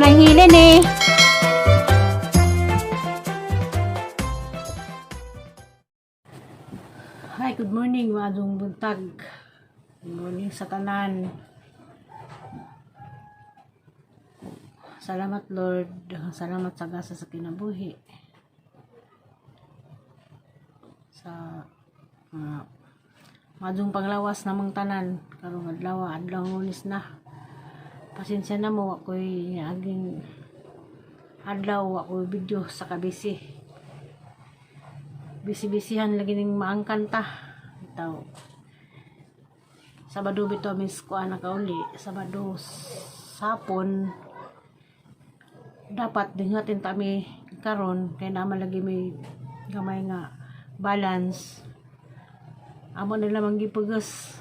Sobrang hilin eh. Hi, good morning, maadong buntag. Good morning sa tanan. Salamat, Lord. Salamat sa gasa sa kinabuhi. Sa mga maadong panglawas namang tanan karong adlaw, adlaw Lunes na. Pasensya na mo ako'y aging adlaw ako'y video sa kabisi. Bisi-bisihan lagi ning maangkan ta. Itaw. Sabado bitaw miss ko anak kauli. Sabado sapon dapat dingatin ta mi karon kay naman lagi may gamay nga balance. Amo na lamang gipugos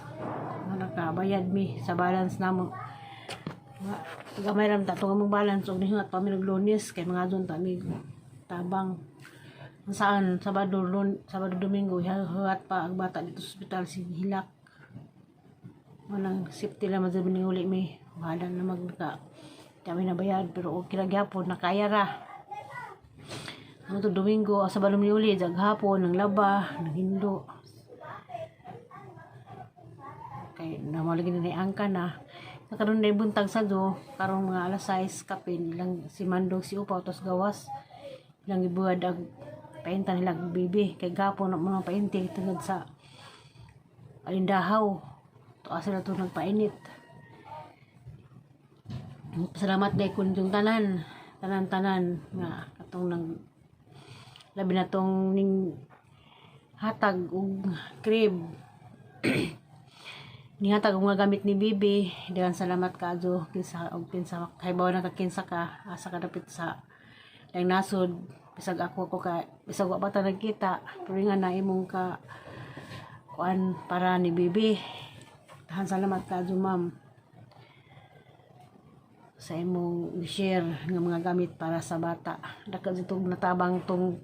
nga nakabayad mi sa balance namo. Nga, gamay lang ta tong among balance og nihingat pa mi og Lunes kay mga doon ta mi tabang. Saan Sabado lun, Sabado, Domingo huwat pa ang bata dito sa ospital si hilak. Manang safety lang man sa uli mi. Bahala na magka kami nabayad pero okay ra gyapon, nakaya ra. Ano to Domingo, Sabado mi uli jag hapon ng laba, ng hindo. Kay namalagi na ni angka na. Nakaroon na buntag sa do, karong mga alas 6 kapin ilang si Mandog si Upaw tos gawas. Ilang ibuhad ang painta nila ang bibi kay gapon ang mga painti tungod sa alindahaw. To sila to nagpainit. Salamat dai kun yung tanan, tanan-tanan nga katong nang labi na tong ning hatag og crib. Nihatag og mga gamit ni Bibi. Daghang salamat kaadyo kinsa og kinsa kaybaw na ka kinsa ka asa ka dapit sa laing nasod, bisag ako ko ka bisag wa pa ta nagkita pero nga na imong ka kuan para ni Bibi. Daghang salamat kaadyo, ma'am, sa imong share nga mga gamit para sa bata. Dako dito natabang tong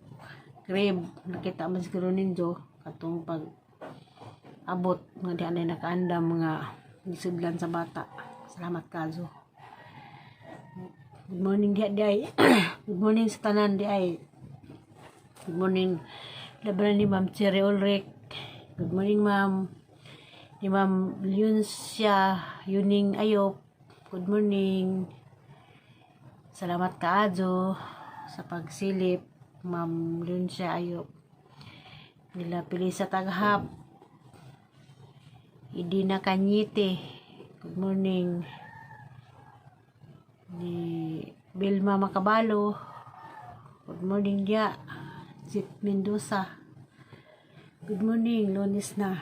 crib, nakita man siguro ninyo katong pag abot nga di anay nakaandam mga gisudlan sa bata. Salamat kazo. Good morning diha di ay. Good morning sa tanan di ay. Good morning laban ni Ma'am Cherry Ulrich. Good morning, ma'am. Ni Ma'am Luncia Yuning Ayop. Good morning. Salamat kaadyo sa pagsilip, Ma'am Luncia Ayop. Nila Pilisa Taghap. Idina Kanyite. Good morning. Ni Vilma Macabalo. Good morning dia. Zit Mendoza. Good morning. Lunes na.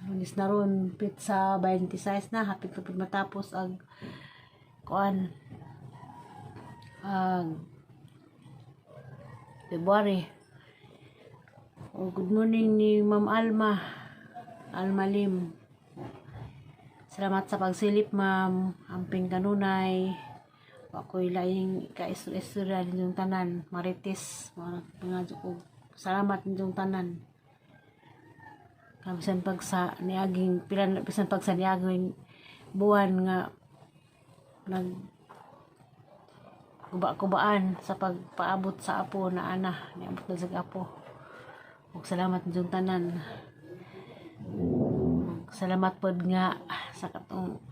Lunes na ron. Pizza 26 na. Hapit na pud matapos ang kuan ang February. Oh, good morning ni Ma'am Alma. Alma Lim. Salamat sa pagsilip, ma'am. Amping kanunay. Ako'y laing kaistorya ninyong tanan. Marites. Mga mga ko. Salamat ninyong tanan. Bisan pag sa niaging pila bisan pag sa niaging buwan nga nag kuba-kubaan sa pagpaabot sa apo na ana niabot na sa apo. Ug salamat ninyong tanan. Ug salamat pod nga sa katong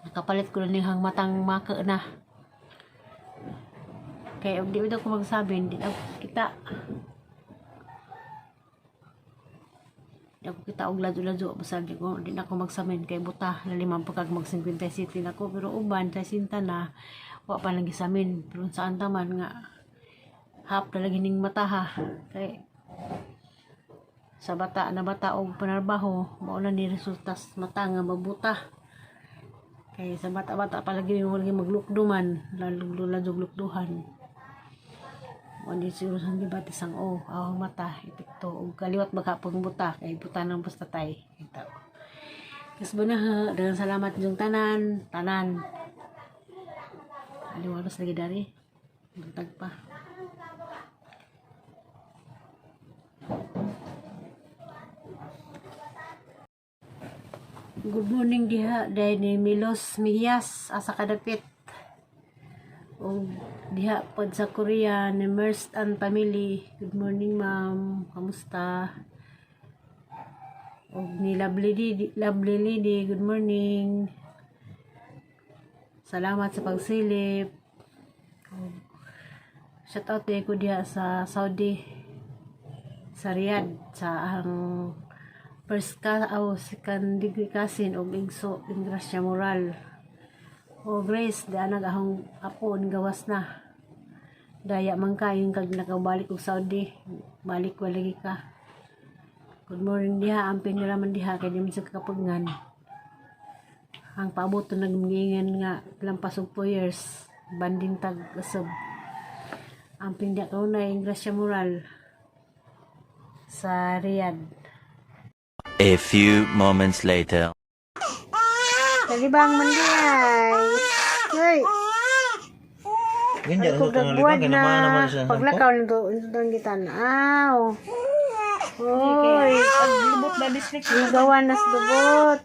nakapalit ko na nihang matang maka na kay og di ko magsabi hindi na ako kita, di ako kita og ladyo-ladyo basta di na ako magsamin kay buta na limang pagkag mag 57 na ako pero uban 60 na wa pa lang gisamin pero saan taman nga hap na lagi ning mata ha kay sa bata na bata og panarbaho mao na ni resulta sa mata nga mabuta kay sa bata-bata palagi mo lagi maglukdo man lalo lalo lukduhan mo ni siguro sa gibati sang o awang mata epekto og kaliwat maghapon buta kay buta nang basta tay ito. Kas ba na ha, daghang salamat yung tanan, tanan. Aliwaros lagi dari. Buntag pa. Good morning diha dahil ni Milos Mihiyas asa kadapit. O diha pod sa Korea ni Merst and family. Good morning, ma'am. Kamusta? Og ni Lovely Lady, good morning. Salamat sa pagsilip. Shout out ko diha sa Saudi, sa Riyadh, sa ang first ka o second degree cousin og Igso Ingracia Moral. O Grace, di nag ahong apo gawas na. Daya man kayo kag nakabalik og Saudi. Balik wa lagi ka. Good morning diha, amping nila man diha kay di man sa kapagngan. Ang paabot na nagmingan nga lampas og 2 years, banding tag usab. Amping diha kanunay Ingracia Moral sa Riyadh. A few moments later. Kalibang man diay. Hoy, Ganyan, kung ano itong nagbuwad libang, na kinamahan naman siya. paglakaw nito itong gitan. Aw. Hoy, Paglibot na district. gawan nas lubot.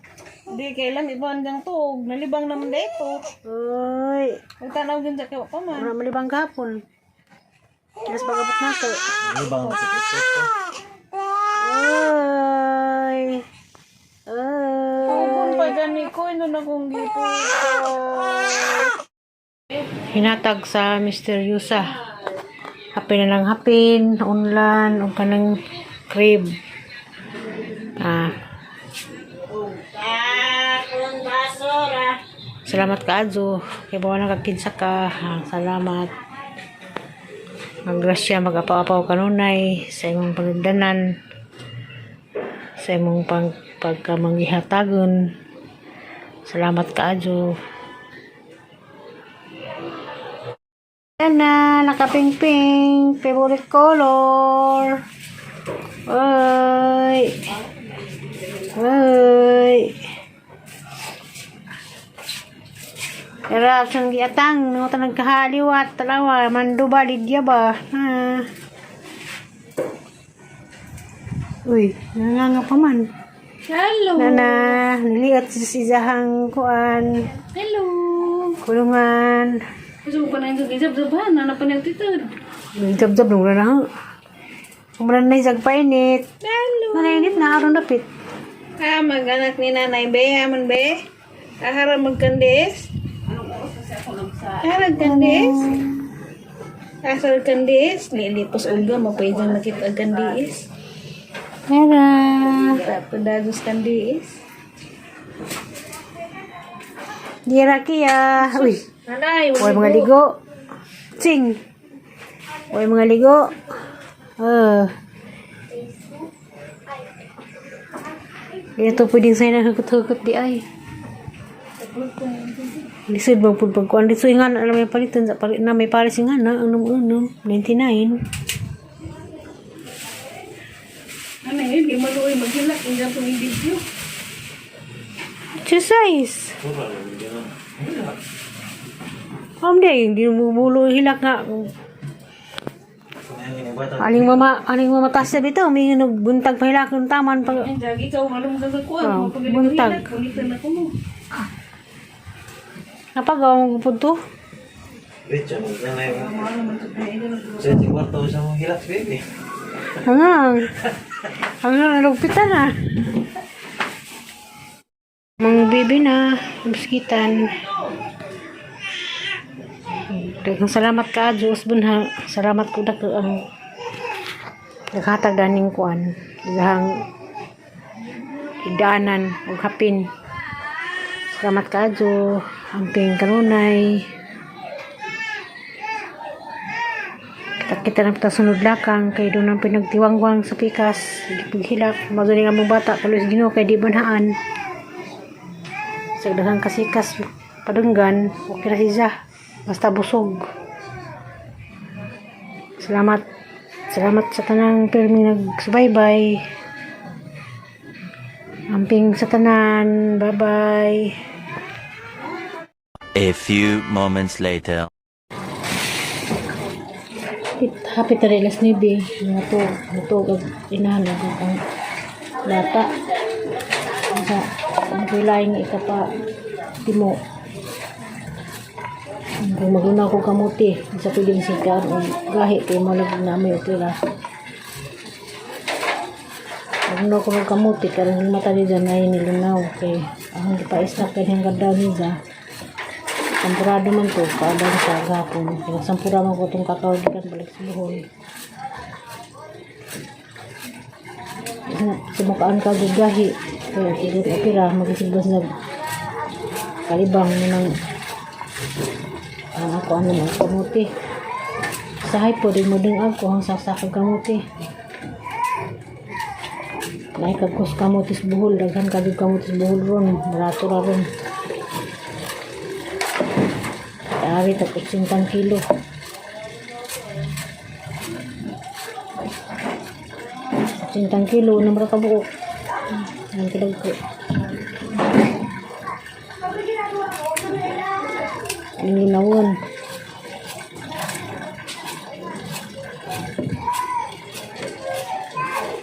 Di kailan iba hanggang tuog. Nalibang naman dito. Hoy, Ang tanaw dyan sa kaya pa man. wala malibang gapon. Mas pagabot na to. Libang na sa Oy. Oy. Kung pa gani ko, ino na kong gipo. Hinatag sa Mr. Yusa. Hapin na lang hapin, unlan, o kanang crib. Ah. Salamat ka, Adzo. Kay bawa na kagkinsa ka. Ah, salamat. Maggrasya, mag-apaw-apaw kanunay sa imong panugdanan, sa imong pagkamanggihatagon. Salamat ka, Adzo. Yan na, nakaping-ping. Favorite color. Oy. Oy. Era sang giatang no tanang kahaliwat talawa manduba lidya ba? Ha. Uy, nanganga pa man. Hello! Nana, niliot si isahang kuan, Hello! kulungan. Gusto mo pa na yung gagizab-zaban. Ano pa niyang titod? Jab-jab nung na na. Umulan na isag painit. Hello! Nanainit na aron dapit. Ah, mag-anak ni Nanay Be. Aman Be. Ahara magkandis. Ahara kandis. Asal kandis. Lilipos uga, mapaidan nakita ang kandis. Mera. Padagos kandis. Dira kiya. Uy, Nanay, uy mga ligo. Ching. Uy mga ligo. Ito pwedeng sa'yo na hugot-hugot di ay. Lisod bang pud pagkuan dito nga na may palitan sa palit na may pares nga na ano ano 99. Nanay, hindi maluoy maghilak. Hindi itong i-video. Two size. Am di hindi mo bulo hilak nga. Aling mama tas na bitaw, may buntag pa hilak ng taman pag Ay, Jagi, ikaw, alam mo gagakuan. Oh, Mapagaling buntag. maghilak. Punitan ako mo. Napagawa mo pud to. Diretso, nanay mo. Sa kwarto sa mong hilak, baby. Hangang. Hangang nalugpitan na. Mga bibi na, biskitan. Daghang salamat ka, Diyos bunha. Salamat ko dako ang naghatag daning kuan. Daghang idaanan ug hapin. Salamat ka, Diyos. Amping kanunay. Kita na sunod lakang kay doon ang pinagtiwangwang sa pikas paghilak maguling ang mga bata kalos Ginoo kay di banhaan sa daghang kasikas padunggan, okay na siya basta busog. Salamat, salamat sa tanang pirmi nagsubaybay. Amping sa tanan, bye bye. A few moments later. Hapit, hapit na rin alas 9. Mga to, ito, inahan na ang lata. Sa, ang kilaing ikapa, timo. Kung maglunaw ko kamuti, sa piling sikaan o gahi kay mo lagi na may opera. Maglunaw ko ng kamuti, karon mata ni dyan ay nilunaw. Kay ang gipais na kanyang ganda niya. Sampurado man to, kaadang sa gapon. Kaya sampura man ko itong kakao gikan balik sa Bohol. Sumukaan ka gahi. Kaya sige opera, magisiglas na kalibang mo ng ang ako ano ng kamuti. Sahay po, di mo ding ako ang saksak kamuti. Naay kagkos kamutis buhol, daghan kagig kamutis buhol ron, barato ra ron. Ari tag 80 kilo. 80 kilo, numero ka buok. Ang kilag ko. Ang linawon.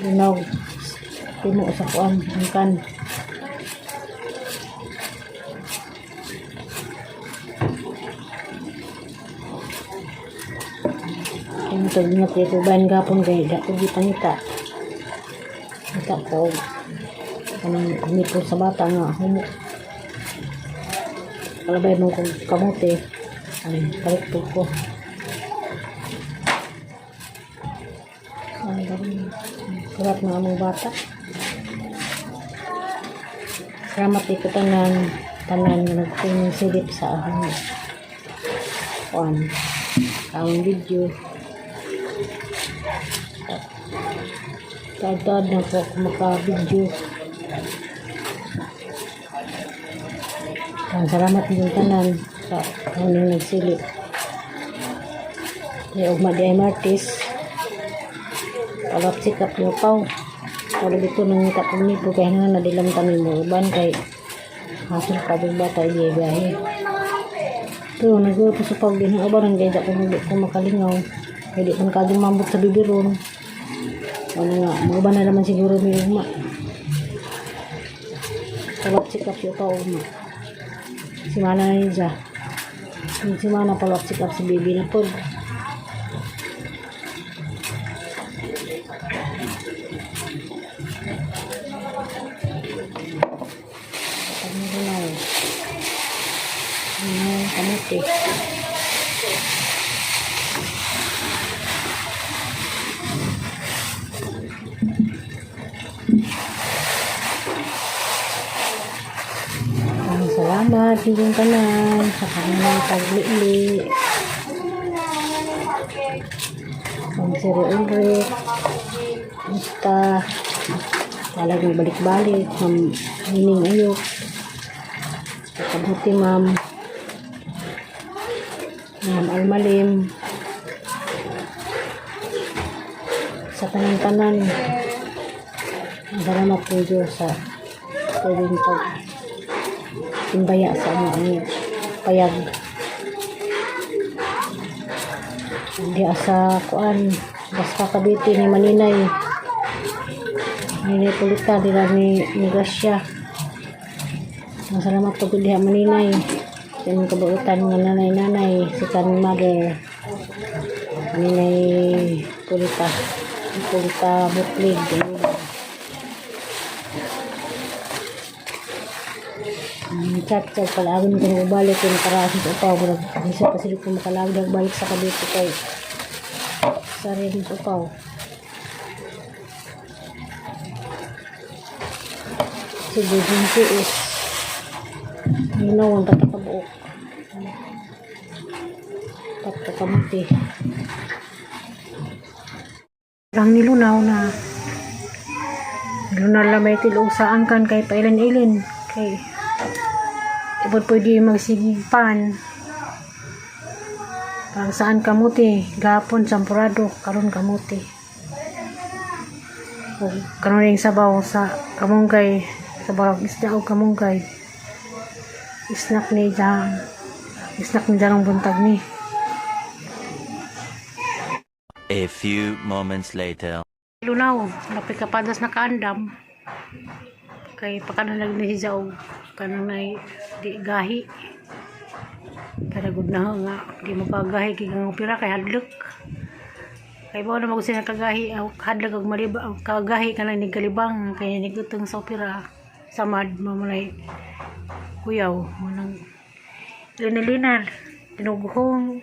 Linaw. Puno sa kuan, angkan. Ang tag nga kay kuban gapon kay da ko gipangita. Kita ko kanang nipon sa bata nga humok. Kalabay mo kong kamote. Ay, palit po ko. Ay, ganun. Sarap na among bata. Salamat di ko tanan tanan nga nagtingin silip sa akong kuan akong video. Taad-taad na po ako maka-video. Ang salamat din tanan sa kanang nagsilip. Kaya ugma di ay Martes. Palap sikap niyo paw. Wala dito nang ngita kong nipo kaya nga nadilam kami mo uban kay hasil kabig bata iya biyahe. Pero naguro pa sa pag din ang uban kaya ko hindi ko makalingaw. Kaya di man kadyo mambot sa bibiron. Ano nga, mga na naman siguro may ugma. Palap sikap niyo pa ugma. Si Mana na niya. Yung si Mana palap sikap si baby na po. Ano na Ano, kamote. Ang salamat, yung tanan, sa kanilang paglili. Ang Sir Ulrich, Musta, talagang balik-balik, Ma'am Nining Ayok, Kabuti Ma'am, Ma'am Almalim, sa tanan-tanan. Salamat po Diyos sa pwedeng pag timbaya sa among payag. Hindi asa kuan basta Cavite ni Maninay. Maninay Pulita dira ni Gracia. Ang salamat po gud diha Maninay. Sa imong kabuutan nga nanay-nanay si kan mother. Maninay Pulita. Pulita Butlig. Ang chat chat palagan ko nung balik kung para sa upaw murag isa pa sila ko makalagdag balik sa Cavite kay sa rin sa upaw. Si Gujin is ginawa ang tatakabuok. Tatakamuti. Ang nilunaw na nilunaw lang may tilog sa angkan kay pailin-ilin kay ibon pwede magsigipan para saan kamuti gapon sampurado karon kamuti o karon yung sabaw sa kamunggay sabaw isda o kamunggay snack ni Jang snack ni Jarong buntag ni. A few moments later. Lunaw, lapit ka padas na kaandam. Kay pakanan lang ni Hijaw, kanang nay di gahi. Para gud na nga di mo kagahi kay kang opera kay hadlok. Kay ba na mag sila kagahi aw hadlok og maliba ang kagahi kanang nigkalibang kay nigutong sa opera samad mamalay kuyaw manang linilinan tinughong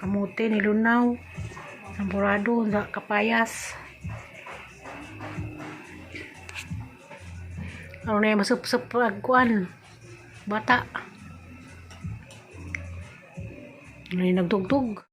kamote nilunaw sampurado sa kapayas. Ano na yung masup-sup ang kuan bata. Ano yung nagtugtog.